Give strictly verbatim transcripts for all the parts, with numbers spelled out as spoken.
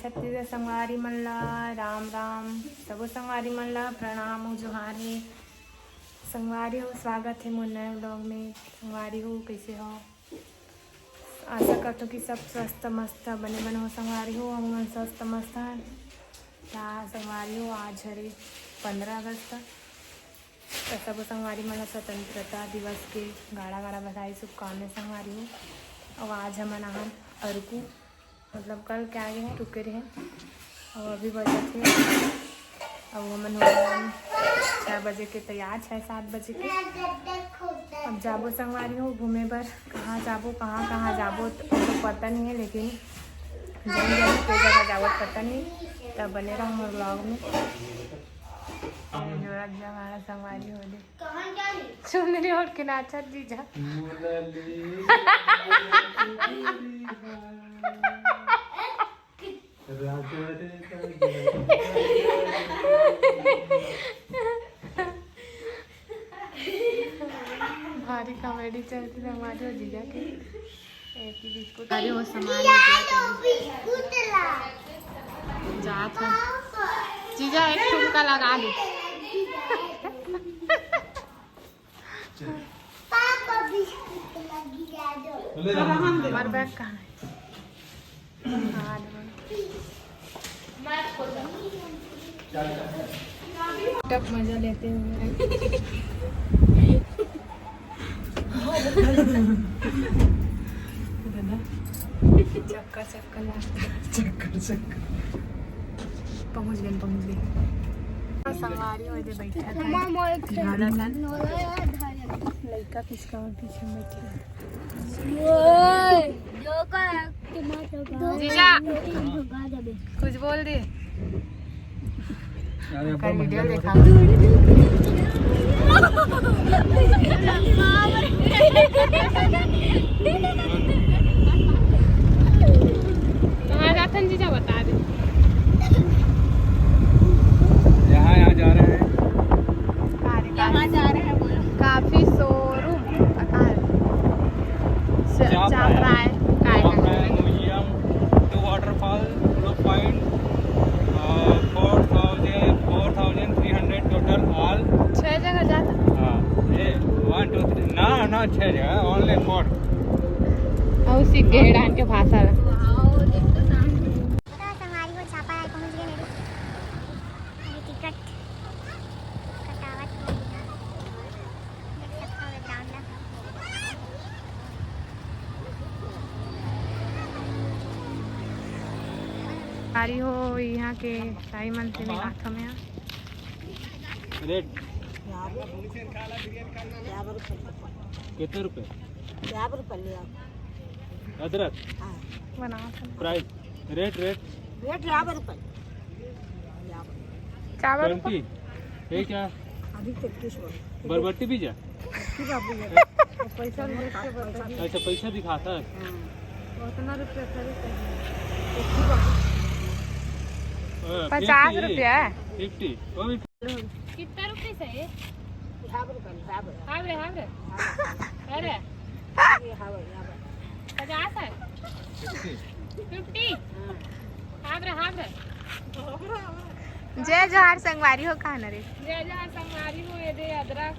छत्तीसगढ़ संगवारी मन ला राम राम, सबो संगवारी मन ला प्रणाम अउ जोहार हे। संगवारी हो, स्वागत हे मोर नए vlog में। संगवारी हो, कइसे हो? आशा करथों कि सब स्वस्थ मस्त बने बने हो संगवारी हो। हमन स्वस्थ मस्त हन। त संगवारी हो, आज हरे पंद्रह अगस्त, त सबो संगवारी मन ल स्वतंत्रता दिवस के गाड़ा गाड़ा बधाई, शुभकामना संगवारी हो। अउ आज हमन आहन अरकू, मतलब कल के आगे हैं, रुके रहे। अउ अभी बजत हे, अउ हमन हो गए छः बजे के तैयार, छः सात बजे के। अब जाबो संगवारी हो घूमे बर, कहाँ जाबो, कहाँ कहाँ जाबो, त ओ तो पता नहीं है, लेकिन जौन जौन के जगह जाबो पता नहीं। तब बने रहो मोर vlog में। जोड़ा जमाना संगवारी हो दे। सुंदरी उठ के नाचत जीजा। भारी comedy चलती संगवारी हो जीजा के। एक ही बिस्कुट। अरे वो सामान निकला था। जात है। जीजा एक ठुमका लगा दे। पापा बिस्कुट लगी जा दो। हमार बैग कहाँ है? हाँ, टप मजा लेते हुए। चक्कर, चक्कर लगा। चक्कर, चक्कर। पहुंच गए, पहुंच गए। संगवारी हो जे बैठा था। लड़का किसका और पीछे में बैठे हैं। जीजा। कुछ बोल दे। कर वीडियो देखा। कहाँ जाथन जीजा, बता दे। यहाँ, यहाँ जा रहे हैं। कहाँ जा रहे हैं बोलो। काफी शोरूम पता है। चाप राय, चाप राय, museum, two waterfall, blue point, four thousand, four thousand three hundred total all। छह जगह जाता। हाँ, ये one, two, three, ना, ना, छह जगह, only four। और सीख गए डांस के भाषा ला। तो संगवारी हो, छापा राय पहुंच गए मेरे। अभी टिकट कटावत हो। देख सकते हो ग्राउंड ला। संगवारी हो, यहाँ के ताई मन से मिला था मैं। रेट? कितने रुपए? अदरक? हाँ। बना था। प्राइस? Rate, rate? रेट याभै रुपए। चावल ट्वेंटी। ये क्या? अभी तो इक्कीस हो। बरबट्टी भी जा? इक्कीस बाबू है। तो पैसा भी देख के बताइए। अच्छा, पैसा दिखाता है। हाँ। उतना रुपया खरीद कर। इक्कीस बाबू। हाँ, पचास रुपया है। फिफ्टी। वो भी कितना रुपये से है? हाव रे, हाव रे। हाव रे, हाव रे। अरे। ये हाव रे, हाव रे। पचास है? फिफ्टी। फिफ्टी? हाँ। हाव रे, हाव रे। जय जोहार संगवारी हो, कहाँ न रे? जय जोहार संगवारी हो, ये दे अदरक।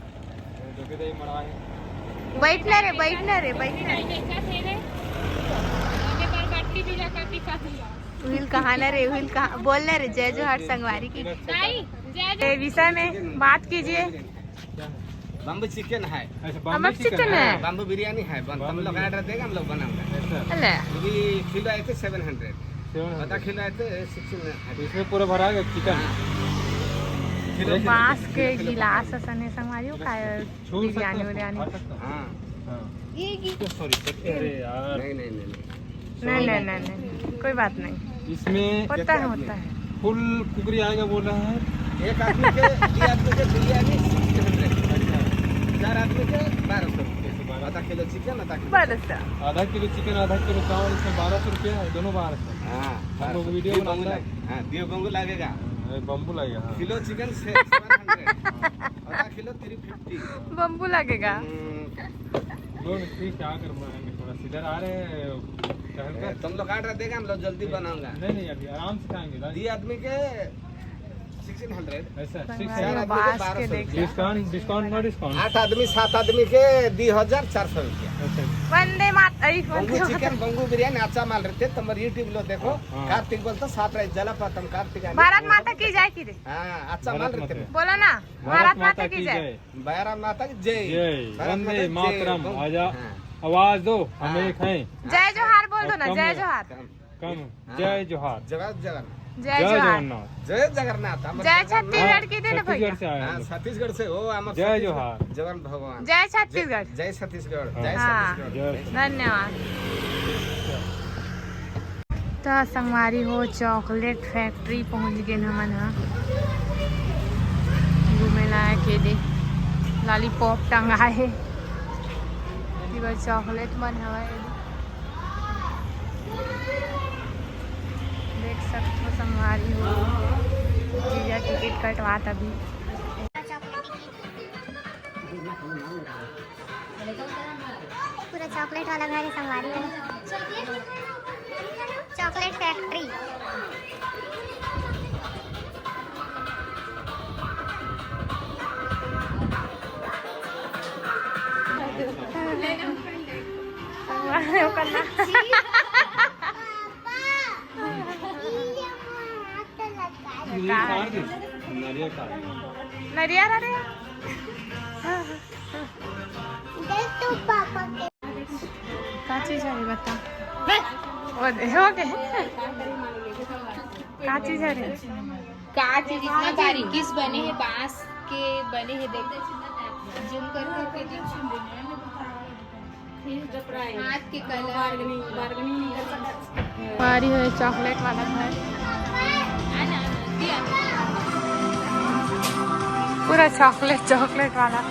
बैठ ना रे, बैठ ना रे, बैठ ना रे। ये क्या थे रे? ये बरबट्टी भी रखा, दिखा दिया। उहिल कहाँ ना रे, उहिल कहाँ, बोल ना रे, जय जोहार संगवारी की। ताई, जय जोहार। ए विषय में बात कीजिए। बम्बू चिकन है। अच्छा, बम्बू बम्बू चिकन चिकन है। है। बम्बू बिरयानी है, बन-, बम्बू हम लोग बिरयानी। Order देगा, हम लोग बनाऊंगा। अच्छा। अले। ये भी किलो आए थे सेवन हंड्रेड। Seven hundred. आधा किलो आए थे सिक्सटीन हंड्रेड। इसमें पूरा भरा गया चिकन। हाँ। किलो, किलो, बांस किलो, के किलो गिलास पकड़। असन है संगवारी हो, खाए छोड़ सकते बिरयानी हैं, उरयानी। खा सकते हैं। हाँ। हाँ। ये, ये। Sorry, sorry. अरे यार। नहीं, नहीं, नहीं, नहीं। नहीं, नहीं, नहीं, नहीं, कोई बात नहीं। इसमें होता है, होता है। फुल कुकरी आएगा बोल रहे हैं। एक आदमी के, ये आदमी के बिरयानी सिक्सटीन हंड्रेड। अच्छा। चार आदमी के बारह सौ रुपये। अच्छा, बारह सौ। आधा किलो चिकन, आधा किलो बारह सौ। आधा किलो चिकन, आधा किलो चावल, इसमें बारह सौ रुपया है, दोनों बारह सौ। हाँ, हम लोग बारह सौ। वीडियो बनाना है। हाँ, दियो बम्बू लगेगा। अरे, बम्बू लगेगा, हाँ। किलो चिकन से सेवन हंड्रेड। हाँ। आधा किलो थ्री फिफ्टी। बम्बू लगेगा। हम्म। लो मिस्त्री, क्या करना है, थोड़ा सा इधर आ रहे हैं, टहल कर। तुम लोग ऑर्डर देगा, हम लोग जल्दी बनाऊंगा। नहीं, नहीं, अभी आराम से खाएंगे, दी आदमी के सिक्सटीन हंड्रेड। ऐसा, संगवारी हो, बांस के देख। डिस्काउंट, डिस्काउंट, नो डिस्काउंट। आठ आदमी, सात आदमी के दी हजार चार सौ रुपया। अच्छा। वंदे मात-, अई, वंदे मातरम। चिकन, बंगू बिरयानी, अच्छा माल रहते। तुम्हारे YouTube लो देखो, हाँ। कार्तिक बोलता सात राइस जला पातम कार्तिक आने। भारत माता की जय की रे। हाँ, अच्छा माल रहते। बोलो ना, भारत माता की जय। भारत माता की जय। जय। भारत माता की जय। वंदे मातरम। आजा, हाँ। आवाज दो, हम एक हैं। जय जोहार बोल दो ना, जय जोहार। कम। हाँ। जय जोहार। जय जगन्नाथ। जय जय जोहार। जगन्नाथ। जय जगन्नाथ। जय छत्तीसगढ़ की दिन भैया। छत्तीसगढ़ से आए हैं हम लोग। छत्तीसगढ़ से हो, हमारे जय जोहार। जगन भगवान। जय छत्तीसगढ़। जय छत्तीसगढ़। हाँ। जय छत्तीसगढ़। धन्यवाद। त संगवारी हो, चॉकलेट फैक्ट्री पहुंच गेन हमन ह। घूमे लायक हे दे, लॉलीपॉप टंगा हे, इधर चॉकलेट मन हवय। देख सकथो संगवारी हो, जीजा टिकट कटवात अभी। पूरा चॉकलेट वाला घर है संगवारी हो, चॉकलेट फैक्ट्री। नरियर, अरे। का चीज है, बता। ओ दे, हो गए। का चीज है रे? का चीज इतना बारीकी से बने है, बांस के बने है, देख। जूम कर करके देख। हाथ के कलर। बारी है चॉकलेट वाला घर। पूरा चॉकलेट, चॉकलेट वाला।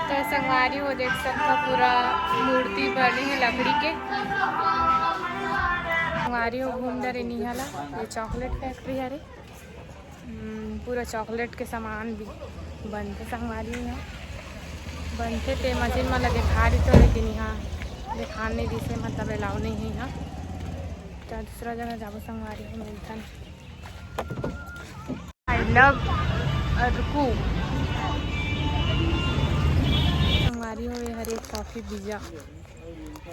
तो संगवारी हो, देख सकथो पूरा मूर्ति बने हे लकड़ी के। संगवारी हो, घूम डरे निहाला, ये चॉकलेट फैक्ट्री हरे। हम्म, पूरा चॉकलेट के सामान भी बनथे संगवारी हो। बनथे ते मशीन में लगे खा रही तो, लेकिन यहाँ दिखान नहीं दिसे, मतलब अलाउ नहीं है यहाँ। तो दूसरा जगह जाबो संगवारी हो, मिलथन। I love Araku. संगवारी हो, ये हरे कॉफी बीजा,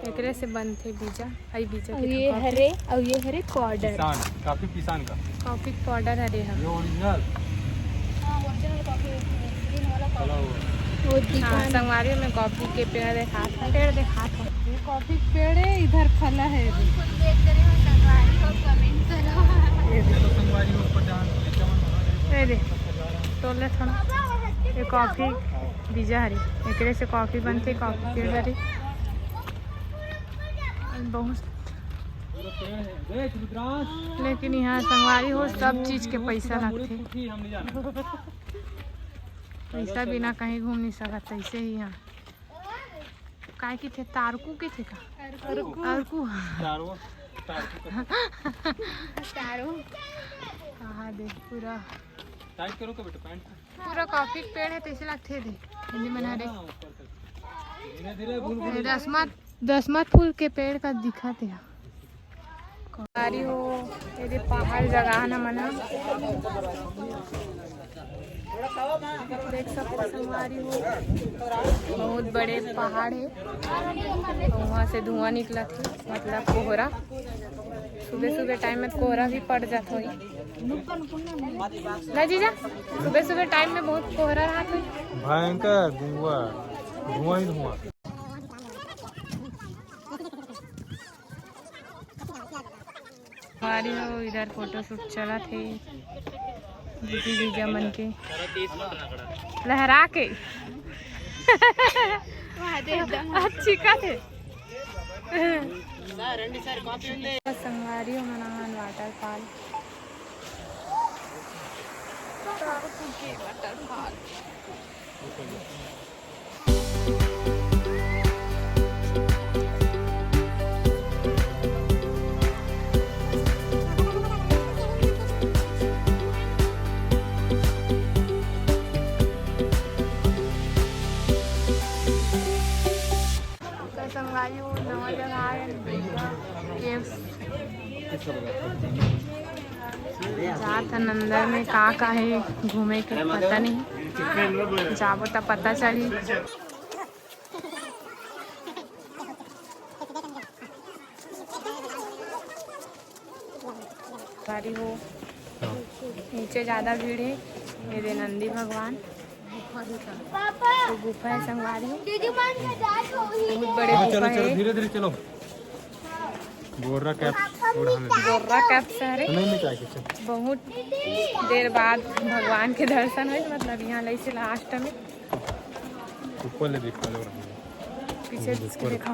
एकरे से बनथे बीजा, हई बीजा के ये कॉफी। हरे, और ये हरे पाउडर। किसान, कॉफी किसान का। कॉफी पाउडर हरे हम। ये ओरिजिनल। हाँ, ओरिजिनल कॉफी, ग्रीन वाला कॉफी। वो दिखा हाँ, संगवारी में कॉफी के पेड़ देखात है, पेड़ देखात है। ये कॉफी के पेड़ है, इधर फला है अभी। कौन कौन देख रहे हो संगवारी हो, कमेंट करो। ये दे। ये दे। तोड़ ले थोड़ा। ये कॉफी बीजा हरी, एकरे से कॉफी बनथे, कॉफी पेड़ हरी। बहुत लेकिन यहाँ संगवारी हो, सब चीज के पैसा लगथे। पैसा बिना कहीं घूम नहीं सकत, ऐसे ही यहाँ। काय की थे, तारकू के थे का? अरकू। अरकू। तारो, तारकू का। तारो। कहा दे पूरा। टाइट करो का बेटा पैंट को। पूरा कॉफी के पेड़ है, तैसे लगथे दे। हिंदी में ना रे। हाँ, ऊपर तक। धीरे धीरे भूल भूल। दसमत, दसमत फूल के पेड़ का दिखत है। संगवारी हो, ये दे पहाड़ जगह ना मना। देख सकते संगवारी हो, बहुत बड़े पहाड़ है। वहाँ से धुआं निकलत है, मतलब कोहरा। सुबह सुबह टाइम में कोहरा भी पड़ जात होई। ना जीजा, सुबह सुबह टाइम में बहुत कोहरा रहत होई। भयंकर धुआं, धुआं ही धुआं। हमारी हो इधर फोटो शूट चलत हे, दीदी जीजा मन के लहरा के। अच्छी का थे। संगवारी हो मनाहन वाटरफॉल। तो संगवारी हो, नवा जगह आए, केव्स। जात हन अंदर में, का का हे घूमे के पता नहीं, जाबो त पता चली। संगवारी हो, नीचे ज्यादा भीड़ हे। ये दे नंदी भगवान, तो गुफा हे संगवारी हो। बहुत बड़े हाँ, गुफा चलो, चलो, हे। धीरे धीरे चलो। गोर्रा कैप्स उड़ाने दे। गोर्रा कैप्स हरे। नहीं, नहीं, क्या कुछ। बहुत देर बाद भगवान के दर्शन होइस, मतलब यहाँ ले से लास्ट में। ऊपर ले दिखा लो। पीछे ऊपर। देखा।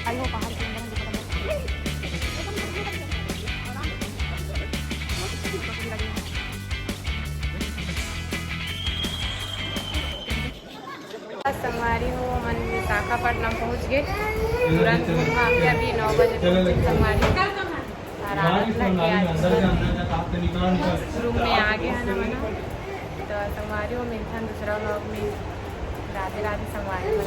आई हो पहाड़ के अंदर हम लोग बस संगवारी हो, हमन विशाखापट्टनम पहुंच गए। तुरंत घूम घाम के अभी नौ बजे पहुंचे संगवारी। और आनंद लग के आज रूम में आ गए हैं ना, तो संगवारी हो, मिलथन दूसरा व्लॉग में। राधे राधे संगवारी हो।